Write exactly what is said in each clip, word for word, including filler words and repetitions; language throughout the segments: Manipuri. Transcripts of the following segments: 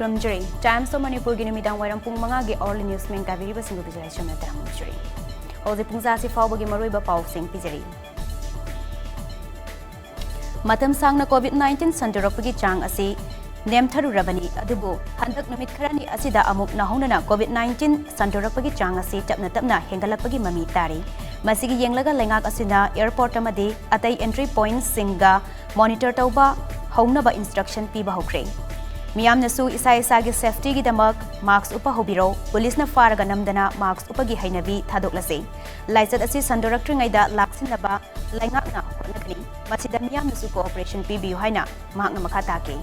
ꯈꯨꯔꯨꯝꯖꯔꯤ꯫ Times of ꯃꯅꯤꯄꯨꯔꯒꯤ ꯅꯨꯃꯤꯗꯥꯡ ꯋꯥꯏꯔꯝ ꯄꯨꯡ ꯃꯉꯥꯒꯤ hourly news ꯃꯦꯟ ꯇꯥꯕꯤꯔꯤꯕꯁꯤꯡꯕꯨ ꯕꯤꯖꯌꯂꯛꯁꯃꯤꯅ ꯇꯔꯥꯝꯅ ꯑꯣꯛꯆꯔꯤ꯫ ꯍꯧꯖꯤꯛ ꯄꯨꯡ ꯖꯥꯁꯤ ꯐꯥꯎꯕꯒꯤ ꯃꯔꯨꯑꯣꯏꯕ ꯄꯥꯎꯁꯤꯡ ꯄꯤꯖꯔꯤ꯫ ꯃꯇꯝ ꯁꯥꯡꯅ COVID nineteen ꯁꯟꯗꯣꯔꯛꯄꯒꯤ ꯆꯥꯡ ꯑꯁꯤ ꯅꯦꯝꯊꯔꯨꯔꯕꯅꯤ, ꯑꯗꯨꯕꯨ ꯍꯟꯗꯛ ꯅꯨꯃꯤꯠ ꯈꯔꯅꯤ ꯑꯁꯤꯗ ꯑꯃꯨꯛ ꯅꯧꯍꯧꯅꯅ COVID nineteen ꯁꯟꯗꯣꯔꯛꯄꯒꯤ ꯆꯥꯡ ꯑꯁꯤ ꯇꯞꯅ ꯇꯞꯅ ꯍꯦꯟꯒꯠꯂꯛꯄꯒꯤ ꯃꯃꯤ ꯇꯥꯔꯤ꯫ ꯃꯁꯤꯒꯤ ꯌꯦꯡꯂꯒ ꯂꯩꯉꯥꯛ ꯑꯁꯤꯅ airport ꯑꯃꯗꯤ ꯑꯇꯩ entry pointꯁꯤꯡꯒ monitor ꯇꯧꯕ ꯍꯧꯅꯕ instruction ꯄꯤꯕ ꯍꯧꯈ꯭ꯔꯦ꯫ ꯃꯤꯌꯥꯝꯅꯁꯨ ꯏꯁꯥ ꯏꯁꯥꯒꯤ safetyꯒꯤꯗꯃꯛ mask ꯎꯞꯄ ꯍꯧꯕꯤꯔꯣ꯫ ꯄꯨꯂꯤꯁꯅ ꯐꯥꯔꯒ ꯅꯝꯗꯅ mask ꯎꯞꯄꯒꯤ ꯍꯩꯅꯕꯤ ꯊꯥꯗꯣꯛꯂꯁꯤ꯫ ꯂꯥꯏꯆꯠ ꯑꯁꯤ ꯁꯟꯗꯣꯔꯛꯇ꯭ꯔꯤꯉꯩꯗ ꯂꯥꯛꯁꯤꯟꯅꯕ ꯂꯩꯉꯥꯛꯅ ꯍꯣꯠꯅꯒꯅꯤ꯫ ꯃꯁꯤꯗ ꯃꯤꯌꯥꯝꯅꯁꯨ cooperation ꯄꯤꯕꯤꯌꯨ ꯍꯥꯏꯅ ꯃꯍꯥꯛꯅ ꯃꯈꯥ ꯇꯥꯈꯤ꯫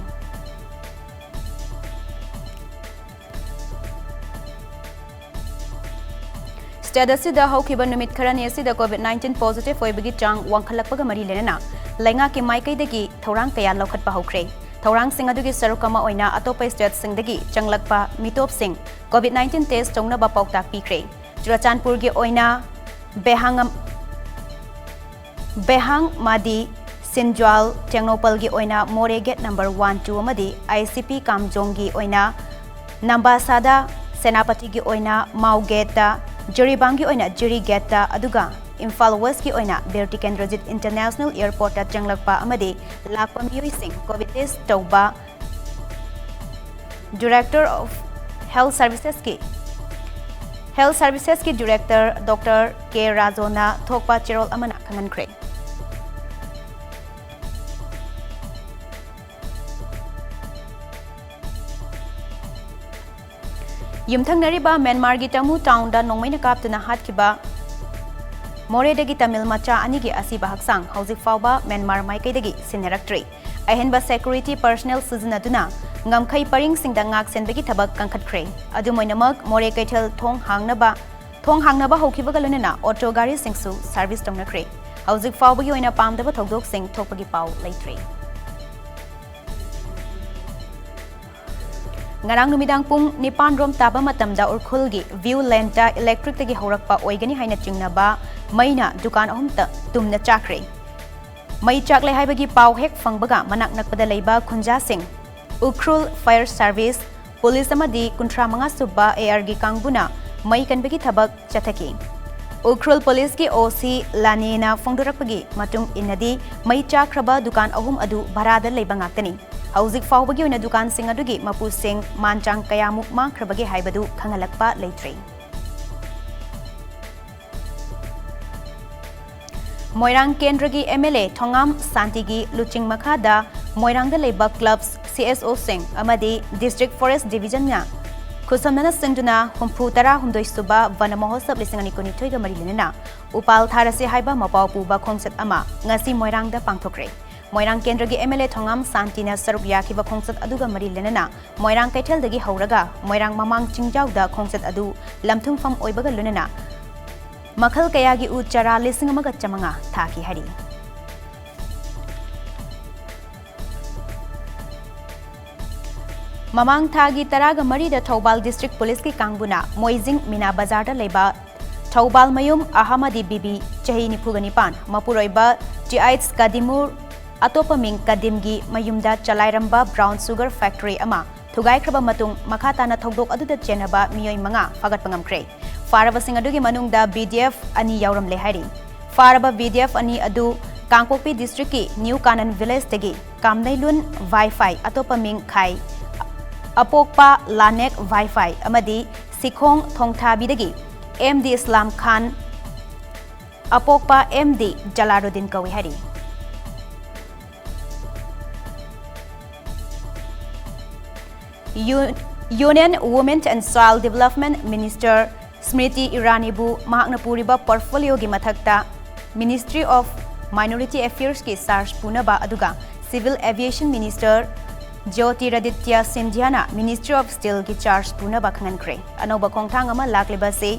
State ꯑꯁꯤꯗ ꯍꯧꯈꯤꯕ ꯅꯨꯃꯤꯠ ꯈꯔꯅꯤ ꯑꯁꯤꯗ COVID nineteen positive ꯑꯣꯏꯕꯒꯤ ꯆꯥꯡ ꯋꯥꯡꯈꯠꯂꯛꯄꯒ ꯃꯔꯤ ꯂꯩꯅꯅ ꯂꯩꯉꯥꯛꯀꯤ ꯃꯥꯏꯀꯩꯗꯒꯤ ꯊꯧꯔꯥꯡ ꯀꯌꯥ ꯂꯧꯈꯠꯄ ꯍꯧꯈ꯭ꯔꯦ꯫ ꯊꯧꯔꯥꯡꯁꯤꯡ ꯑꯗꯨꯒꯤ ꯁꯔꯨꯛ ꯑꯃ ꯑꯣꯏꯅ ꯑꯇꯣꯞꯄ stateꯁꯤꯡꯗꯒꯤ ꯆꯪꯂꯛꯄ ꯃꯤꯇꯣꯞꯁꯤꯡ COVID nineteen test ꯇꯧꯅꯕ ꯄꯥꯎꯇꯥꯛ ꯄꯤꯈ꯭ꯔꯦ꯫ ꯆꯨꯔꯆꯥꯟꯄꯨꯔꯒꯤ ꯑꯣꯏꯅ ꯕꯦꯍꯥꯡ-, ꯕꯦꯍꯥꯡ ꯃꯥꯗꯤ ꯁꯤꯟꯖ꯭ꯋꯥꯜ, ꯇꯦꯡꯅꯧꯄꯜꯒꯤ ꯑꯣꯏꯅ ꯃꯣꯔꯦ gate number one, two ꯑꯃꯗꯤ ICP ꯀꯥꯝꯖꯣꯡꯒꯤ ꯑꯣꯏꯅ ꯅꯝꯕꯥꯁꯥꯗ, ꯁꯦꯅꯥꯄꯇꯤꯒꯤ ꯑꯣꯏꯅ ꯃꯥꯎ gateꯇ, ꯖꯤꯔꯤꯕꯥꯝꯒꯤ ꯑꯣꯏꯅ ꯖꯤꯔꯤ gateꯇ, ꯑꯗꯨꯒ ꯏꯝꯐꯥꯜ Westꯀꯤ ꯑꯣꯏꯅ ꯕꯤꯔ ꯇꯤꯀꯦꯟꯗ꯭ꯔꯖꯤꯠ International Airportꯇ ꯆꯪꯂꯛꯄ ꯑꯃꯗꯤ ꯂꯥꯛꯄ ꯃꯤꯑꯣꯏꯁꯤꯡ COVID test ꯇꯧꯕ Director of Health Servicesꯀꯤ, Health Servicesꯀꯤ Director Doctor K ꯔꯥꯖꯣꯅ ꯊꯣꯛꯄ ꯆꯦꯔꯣꯜ ꯑꯃꯅ ꯈꯪꯍꯟꯈ꯭ꯔꯦ꯫ ꯌꯨꯝꯊꯪꯅꯔꯤꯕ ꯃ꯭ꯌꯥꯟꯃꯥꯔꯒꯤ ꯇꯃꯨ townꯗ ꯅꯣꯡꯃꯩꯅ ꯀꯥꯞꯇꯨꯅ ꯍꯥꯠꯈꯤꯕ ꯃꯣꯔꯦꯗꯒꯤ ꯇꯥꯃꯤꯜ ꯃꯆꯥ ꯑꯅꯤꯒꯤ ꯑꯁꯤꯕ ꯍꯛꯆꯥꯡ ꯍꯧꯖꯤꯛ ꯐꯥꯎꯕ ꯃ꯭ꯌꯥꯟꯃꯥꯔ ꯃꯥꯏꯀꯩꯗꯒꯤ ꯁꯤꯟꯅꯔꯛꯇ꯭ꯔꯤ꯫ ꯑꯍꯦꯟꯕ security personnel ꯁꯤꯖꯤꯟꯅꯗꯨꯅ ꯉꯝꯈꯩ ꯄꯔꯤꯡꯁꯤꯡꯗ ꯉꯥꯛꯁꯦꯟꯕꯒꯤ ꯊꯕꯛ ꯀꯟꯈꯠꯈ꯭ꯔꯦ꯫ ꯑꯗꯨꯝ ꯑꯣꯏꯅꯃꯛ, ꯃꯣꯔꯦ ꯀꯩꯊꯦꯜ ꯊꯣꯡ ꯍꯥꯡꯅꯕ, ꯊꯣꯡ ꯍꯥꯡꯅꯕ ꯍꯧꯈꯤꯕꯒ ꯂꯣꯏꯅꯅ auto ꯒꯥꯔꯤꯁꯤꯡꯁꯨ service ꯇꯧꯅꯈ꯭ꯔꯦ꯫ ꯍꯧꯖꯤꯛ ꯐꯥꯎꯕꯒꯤ ꯑꯣꯏꯅ ꯄꯥꯝꯗꯕ ꯊꯧꯗꯣꯛꯁꯤꯡ ꯊꯣꯛꯄꯒꯤ ꯄꯥꯎ ꯂꯩꯇ꯭ꯔꯤ꯫ ꯉꯔꯥꯡ ꯅꯨꯃꯤꯗꯥꯡ ꯄꯨꯡ ꯅꯤꯄꯥꯟ ꯔꯣꯝ ꯇꯥꯕ ꯃꯇꯝꯗ ꯎꯔꯈꯨꯜꯒꯤ View Laneꯇ electricꯇꯒꯤ ꯍꯧꯔꯛꯄ ꯑꯣꯏꯒꯅꯤ ꯍꯥꯏꯅ ꯆꯤꯡꯅꯕ ꯃꯩꯅ ꯗꯨꯀꯥꯟ ꯑꯍꯨꯝꯇ ꯇꯨꯝꯅ ꯆꯥꯛꯈ꯭ꯔꯦ꯫ ꯃꯩ ꯆꯥꯛꯂꯦ ꯍꯥꯏꯕꯒꯤ ꯄꯥꯎ ꯍꯦꯛ ꯐꯪꯕꯒ ꯃꯅꯥꯛ ꯅꯛꯄꯗ ꯂꯩꯕ ꯈꯨꯟꯖꯥꯁꯤꯡ ꯎꯈ꯭ꯔꯨꯜ ꯐꯥꯌꯔ ꯁꯥꯔꯚꯤꯁ, ꯄꯨꯂꯤꯁ ꯑꯃꯗꯤ ꯀꯨꯟꯊ꯭ꯔꯥ ꯃꯉꯥ ꯁꯨꯕ ꯑꯦ ꯑꯥꯔꯒꯤ ꯀꯥꯡꯕꯨꯅ ꯃꯩ ꯀꯟꯕꯒꯤ ꯊꯕꯛ ꯆꯠꯊꯈꯤ꯫ ꯎꯈ꯭ꯔꯨꯜ ꯄꯨꯂꯤꯁꯀꯤ ꯑꯣ ꯁꯤ ꯂꯥꯅꯦꯅ ꯐꯣꯡꯗꯣꯔꯛꯄꯒꯤ ꯃꯇꯨꯡ ꯏꯟꯅꯗꯤ, ꯃꯩ ꯆꯥꯛꯈ꯭ꯔꯕ ꯗꯨꯀꯥꯟ ꯑꯍꯨꯝ ꯑꯗꯨ ꯚꯔꯥꯗ ꯂꯩꯕ ꯉꯥꯛꯇꯅꯤ꯫ ꯍꯧꯖꯤꯛ ꯐꯥꯎꯕꯒꯤ ꯑꯣꯏꯅ ꯗꯨꯀꯥꯟꯁꯤꯡ ꯑꯗꯨꯒꯤ ꯃꯄꯨꯁꯤꯡ ꯃꯥꯟ ꯆꯥꯡ ꯀꯌꯥꯃꯨꯛ ꯃꯥꯡꯈ꯭ꯔꯕꯒꯦ ꯍꯥꯏꯕꯗꯨ ꯈꯪꯍꯜꯂꯛꯄ ꯂꯩꯇ꯭ꯔꯤ꯫ ꯃꯣꯏꯔꯥꯡ ꯀꯦꯟꯗ꯭ꯔꯒꯤ ꯑꯦꯝ ꯑꯦꯜ ꯑꯦ ꯊꯣꯉꯥꯝ ꯁꯥꯟꯇꯤꯒꯤ ꯂꯨꯆꯤꯡ ꯃꯈꯥꯗ ꯃꯣꯏꯔꯥꯡꯗ ꯂꯩꯕ ꯀ꯭ꯂꯕ ꯁꯤ ꯑꯦꯁ ꯑꯣꯁꯤꯡ ꯑꯃꯗꯤ ꯗꯤꯁꯇ꯭ꯔꯤꯛ ꯐꯣꯔꯦꯁ ꯗꯤꯚꯤꯖꯟꯅ ꯈꯨꯠꯁꯝꯅꯅ ꯁꯤꯟꯗꯨꯅ ꯍꯨꯝꯐꯨ ꯇꯔꯥꯍꯨꯝꯗꯣꯏ ꯁꯨꯕ ꯋꯅ ꯃꯍꯣꯠꯁꯕ ꯂꯤꯁꯤꯡ ꯑꯅꯤ ꯀꯨꯟꯅꯤꯊꯣꯏꯒ ꯃꯔꯤ ꯂꯣꯏꯅꯅ ꯎꯄꯥꯜ ꯊꯥꯔꯁꯤ ꯍꯥꯏꯕ ꯃꯄꯥꯎ ꯄꯨꯕ ꯈꯣꯡꯆꯠ ꯑꯃ ꯉꯁꯤ ꯃꯣꯏꯔꯥꯡꯗ ꯄꯥꯡꯊꯣꯛꯈ꯭ꯔꯦ꯫ ꯃꯣꯏꯔꯥꯡ ꯀꯦꯟꯗ꯭ꯔꯒꯤ ꯑꯦꯝ ꯑꯦꯜ ꯑꯦ ꯊꯣꯉꯥꯝ ꯁꯥꯟꯇꯤꯅ ꯁꯔꯨꯛ ꯌꯥꯈꯤꯕ ꯈꯣꯡꯆꯠ ꯑꯗꯨꯒ ꯃꯔꯤ ꯂꯩꯅꯅ ꯃꯣꯏꯔꯥꯡ ꯀꯩꯊꯦꯜꯗꯒꯤ ꯍꯧꯔꯒ ꯃꯣꯏꯔꯥꯡ ꯃꯃꯥꯡ ꯆꯤꯡꯖꯥꯎꯗ ꯈꯣꯡꯆꯠ ꯑꯗꯨ ꯂꯝꯊꯨꯡꯐꯝ ꯑꯣꯏꯕꯒ ꯂꯣꯏꯅꯅ ꯃꯈꯜ ꯀꯌꯥꯒꯤ ꯎ ꯆꯥꯔꯥ ꯂꯤꯁꯤꯡ ꯑꯃꯒ ꯆꯥꯃꯉꯥ ꯊꯥꯈꯤ ꯍꯥꯏꯔꯤ꯫ ꯃꯃꯥꯡ ꯊꯥꯒꯤ ꯇꯔꯥꯒ ꯃꯔꯤꯗ ꯊꯧꯕꯥꯜ ꯗꯤꯁꯇ꯭ꯔꯤꯛ ꯄꯨꯂꯤꯁꯀꯤ ꯀꯥꯡꯕꯨꯅ ꯃꯣꯏꯖꯤꯡ ꯃꯤꯅꯥ ꯕꯖꯥꯔꯗ ꯂꯩꯕ ꯊꯧꯕꯥꯜ ꯃꯌꯨꯝ ꯑꯍꯃꯗꯤ ꯕꯤꯕꯤ, ꯆꯍꯤ ꯅꯤꯐꯨꯒ ꯅꯤꯄꯥꯟ, ꯃꯄꯨꯔꯣꯏꯕ ꯇꯤꯑꯥꯏꯠꯁ ꯀꯗꯤꯃꯨꯔ, ꯑꯇꯣꯞꯄ ꯃꯤꯡ ꯀꯗꯤꯝꯒꯤ ꯃꯌꯨꯝꯗ ꯆꯂꯥꯏꯔꯝꯕ ꯕ꯭ꯔꯥꯎꯟ ꯁꯨꯒꯔ ꯐꯦꯛꯇꯔꯤ ꯑꯃ ꯊꯨꯒꯥꯏꯈ꯭ꯔꯕ ꯃꯇꯨꯡ, ꯃꯈꯥ ꯇꯥꯅ ꯊꯧꯗꯣꯛ ꯑꯗꯨꯗ ꯆꯦꯟꯅꯕ ꯃꯤꯑꯣꯏ ꯃꯉꯥ ꯐꯥꯒꯠꯄ ꯉꯝꯈ꯭ꯔꯦ꯫ ꯐꯥꯔꯕꯁꯤꯡ ꯑꯗꯨꯒꯤ ꯃꯅꯨꯡꯗ ꯕꯤ ꯗꯤ ꯑꯦꯐ ꯑꯅꯤ ꯌꯥꯎꯔꯝꯂꯦ ꯍꯥꯏꯔꯤ꯫ ꯐꯥꯔꯕ ꯕꯤ ꯗꯤ ꯑꯦꯐ ꯑꯅꯤ ꯑꯗꯨ ꯀꯥꯡꯄꯣꯛꯄꯤ ꯗꯤꯁꯇ꯭ꯔꯤꯛꯀꯤ ꯅ꯭ꯌꯨ ꯀꯥꯅꯟ ꯚꯤꯂꯦꯖꯇꯒꯤ ꯀꯥꯝꯅꯩꯂꯨꯟ ꯋꯥꯏꯐꯥꯏ, ꯑꯇꯣꯞꯄ ꯃꯤꯡ ꯈꯥꯏ ꯑꯄꯣꯛꯄ ꯂꯥꯅꯦꯛ ꯋꯥꯏꯐꯥꯏ ꯑꯃꯗꯤ ꯁꯤꯈꯣꯡ ꯊꯣꯡꯊꯥꯕꯤꯗꯒꯤ ꯑꯦꯝ ꯗꯤ ꯏꯁꯂꯥꯝ ꯈꯥꯟ, ꯑꯄꯣꯛꯄ ꯑꯦꯝ ꯗꯤ ꯖꯂꯥꯂꯨꯗꯤꯟ ꯀꯧꯏ ꯍꯥꯏꯔꯤ꯫ ꯌꯨ-, Union Women and Child Development Minister Smriti ꯏꯔꯥꯅꯤꯕꯨ ꯃꯍꯥꯛꯅ ꯄꯨꯔꯤꯕ ꯄꯣꯔꯠꯐꯣꯂꯤꯑꯣꯒꯤ ꯃꯊꯛꯇ Ministry of Minority Affairsꯀꯤ ꯆꯥꯔꯖ ꯄꯨꯅꯕ, ꯑꯗꯨꯒ Civil Aviation Minister ꯖ꯭ꯌꯣꯇꯤꯔꯥꯗꯤꯇ꯭ꯌ ꯁꯤꯟꯙ꯭ꯌꯥꯅ Ministry of Steelꯒꯤ ꯆꯥꯔꯖ ꯄꯨꯅꯕ ꯈꯪꯍꯟꯈ꯭ꯔꯦ꯫ ꯑꯅꯧꯕ ꯈꯣꯡꯊꯥꯡ ꯑꯃ ꯂꯥꯛꯂꯤꯕ ꯑꯁꯤ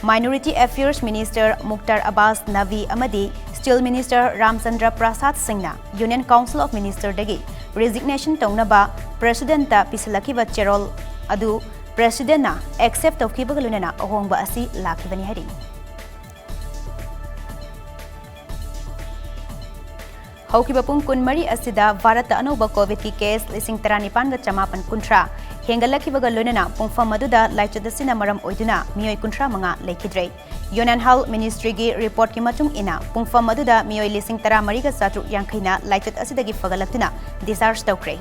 Minority Affairs Minister ꯃꯨꯛꯇꯥꯔ ꯑꯕꯥꯁ ꯅꯕꯤ ꯑꯃꯗꯤ Steel Minister ꯔꯥꯝꯆꯟꯗ꯭ꯔ ꯄ꯭ꯔꯁꯥꯗ ꯁꯤꯡꯅ Union Council of Ministerꯗꯒꯤ resignation ꯇꯧꯅꯕ Presidentꯇ ꯄꯤꯁꯤꯜꯂꯛꯈꯤꯕ ꯆꯦꯔꯣꯜ ꯑꯗꯨ Presidentꯅ accept ꯇꯧꯈꯤꯕꯒ ꯂꯣꯏꯅꯅ ꯑꯍꯣꯡꯕ ꯑꯁꯤ ꯂꯥꯛꯈꯤꯕꯅꯤ ꯍꯥꯏꯔꯤ꯫ ꯍꯧꯈꯤꯕ ꯄꯨꯡ ꯀꯨꯟꯃꯔꯤ ꯑꯁꯤꯗ ꯚꯥꯔꯠꯇ ꯑꯅꯧꯕ ꯀꯣꯚꯤꯗꯀꯤ ꯀꯦꯁ ꯂꯤꯁꯤꯡ ꯇꯔꯥꯅꯤꯄꯥꯟꯒ ꯆꯃꯥꯄꯟ ꯀꯨꯟꯊ꯭ꯔꯥ ꯍꯦꯟꯒꯠꯂꯛꯈꯤꯕꯒ ꯂꯣꯏꯅꯅ ꯄꯨꯡꯐꯝ ꯑꯗꯨꯗ ꯂꯥꯏꯆꯠ ꯑꯁꯤꯅ ꯃꯔꯝ ꯑꯣꯏꯗꯨꯅ ꯃꯤꯑꯣꯏ ꯀꯨꯟꯊ꯭ꯔꯥ ꯃꯉꯥ ꯂꯩꯈꯤꯗ꯭ꯔꯦ꯫ ꯌꯨꯅꯤꯌꯟ ꯍꯦꯜꯊ ꯃꯤꯅꯤꯁꯇ꯭ꯔꯤꯒꯤ ꯔꯤꯄꯣꯔꯠꯀꯤ ꯃꯇꯨꯡ ꯏꯟꯅ, ꯄꯨꯡꯐꯝ ꯑꯗꯨꯗ ꯃꯤꯑꯣꯏ ꯂꯤꯁꯤꯡ ꯇꯔꯥꯃꯔꯤꯒ ꯆꯥꯇ꯭ꯔꯨꯛ ꯌꯥꯡꯈꯩꯅ ꯂꯥꯏꯆꯠ ꯑꯁꯤꯗꯒꯤ ꯐꯒꯠꯂꯛꯇꯨꯅ ꯗꯤꯁꯆꯥꯔꯖ ꯇꯧꯈ꯭ꯔꯦ꯫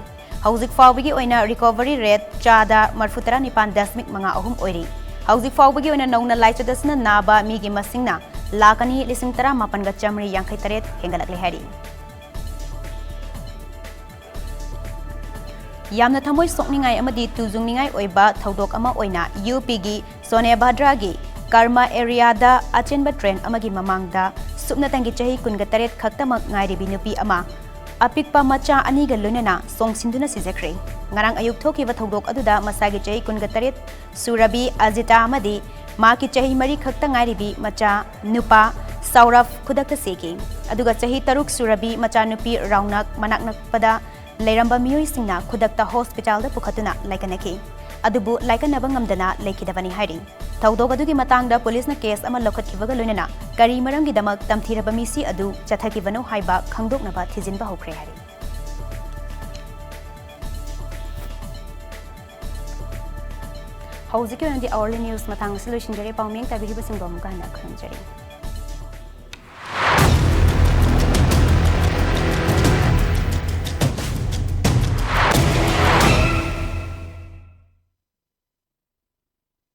ꯍꯧꯖꯤꯛ ꯐꯥꯎꯕꯒꯤ ꯑꯣꯏꯅ ꯔꯤꯀꯣꯚꯔꯤ ꯔꯦꯠ ꯆꯥꯗ ꯃꯔꯤꯐꯨ ꯇꯔꯥꯅꯤꯄꯥꯟ ꯗꯁꯃꯤꯛ ꯃꯉꯥ ꯑꯍꯨꯝ ꯑꯣꯏꯔꯤ꯫ ꯍꯧꯖꯤꯛ ꯐꯥꯎꯕꯒꯤ ꯑꯣꯏꯅ ꯅꯧꯅ ꯂꯥꯏꯆꯠ ꯑꯁꯤꯅ ꯅꯥꯕ ꯃꯤꯒꯤ ꯃꯁꯤꯡꯅ ꯂꯥꯈ ꯑꯅꯤ ꯂꯤꯁꯤꯡ ꯇꯔꯥꯃꯥꯄꯟꯒ ꯆꯥꯃꯔꯤ ꯌꯥꯡꯈꯩ ꯇꯔꯦꯠ ꯍꯦꯟꯒꯠꯂꯛꯂꯦ ꯍꯥꯏꯔꯤ꯫ ꯌꯥꯝꯅ ꯊꯃꯣꯏ ꯁꯣꯛꯅꯤꯡꯉꯥꯏ ꯑꯃꯗꯤ ꯇꯨꯖꯨꯡꯅꯤꯡꯉꯥꯏ ꯑꯣꯏꯕ ꯊꯧꯗꯣꯛ ꯑꯃ ꯑꯣꯏꯅ ꯌꯨ ꯄꯤꯒꯤ ꯁꯣꯅꯦꯚꯗ꯭ꯔꯒꯤ ꯀꯔꯃ ꯑꯦꯔꯤꯌꯥꯗ ꯑꯆꯦꯟꯕ ꯇ꯭ꯔꯦꯟ ꯑꯃꯒꯤ ꯃꯃꯥꯡꯗ ꯁꯨꯞꯅꯇꯪꯒꯤ ꯆꯍꯤ ꯀꯨꯟꯒ ꯇꯔꯦꯠ ꯈꯛꯇꯃꯛ ꯉꯥꯏꯔꯤꯕꯤ ꯅꯨꯄꯤ ꯑꯃ ꯑꯄꯤꯛꯄ ꯃꯆꯥ ꯑꯅꯤꯒ ꯂꯣꯏꯅꯅ ꯆꯣꯡꯁꯤꯟꯗꯨꯅ ꯁꯤꯖꯈ꯭ꯔꯦ꯫ ꯉꯔꯥꯡ ꯑꯌꯨꯛ ꯊꯣꯛꯈꯤꯕ ꯊꯧꯗꯣꯛ ꯑꯗꯨꯗ ꯃꯁꯥꯒꯤ ꯆꯍꯤ ꯀꯨꯟꯒ ꯇꯔꯦꯠ ꯁꯨꯔꯕꯤ ꯑꯖꯤꯇꯥ ꯑꯃꯗꯤ ꯃꯍꯥꯛꯀꯤ ꯆꯍꯤ ꯃꯔꯤ ꯈꯛꯇ ꯉꯥꯏꯔꯤꯕꯤ ꯃꯆꯥ ꯅꯨꯄꯥ ꯁꯧꯔꯚ ꯈꯨꯗꯛꯇ ꯁꯤꯈꯤ꯫ ꯑꯗꯨꯒ ꯆꯍꯤ ꯇꯔꯨꯛ ꯁꯨꯔꯕꯤ ꯃꯆꯥꯅꯨꯄꯤ ꯔꯧꯅꯛ ꯃꯅꯥꯛ ꯅꯛꯄꯗ ꯂꯩꯔꯝꯕ ꯃꯤꯑꯣꯏꯁꯤꯡꯅ ꯈꯨꯗꯛꯇ ꯍꯣꯁꯄꯤꯇꯥꯜꯗ ꯄꯨꯈꯠꯇꯨꯅ ꯂꯥꯏꯀꯠꯅꯈꯤ꯫ ꯑꯗꯨꯕꯨ ꯂꯥꯏꯀꯠꯅꯕ ꯉꯝꯗꯅ ꯂꯩꯈꯤꯗꯕꯅꯤ ꯍꯥꯏꯔꯤ꯫ ꯊꯧꯗꯣꯛ ꯑꯗꯨꯒꯤ ꯃꯇꯥꯡꯗ ꯄꯨꯂꯤꯁꯅ ꯀꯦꯁ ꯑꯃ ꯂꯧꯈꯠꯈꯤꯕꯒ ꯂꯣꯏꯅꯅ ꯀꯔꯤ ꯃꯔꯝꯒꯤꯗꯃꯛ ꯇꯝꯊꯤꯔꯕ ꯃꯤꯁꯤ ꯑꯗꯨ ꯆꯠꯊꯈꯤꯕꯅꯣ ꯍꯥꯏꯕ ꯈꯪꯗꯣꯛꯅꯕ ꯊꯤꯖꯤꯟꯕ ꯍꯧꯈ꯭ꯔꯦ ꯍꯥꯏꯔꯤ꯫ ꯍꯧꯖꯤꯛꯀꯤ ꯑꯣꯏꯅꯗꯤ ꯑꯋꯥꯔꯂꯤ ꯅ꯭ꯌꯨꯁ ꯃꯇꯥꯡ ꯑꯁꯤ ꯂꯣꯏꯁꯤꯟꯖꯔꯦ꯫ ꯄꯥꯎꯃꯤ ꯇꯥꯕꯤꯔꯤꯕꯁꯤꯡꯕꯨ ꯑꯃꯨꯛꯀ ꯍꯟꯅ ꯈꯨꯔꯨꯝꯖꯔꯤ꯫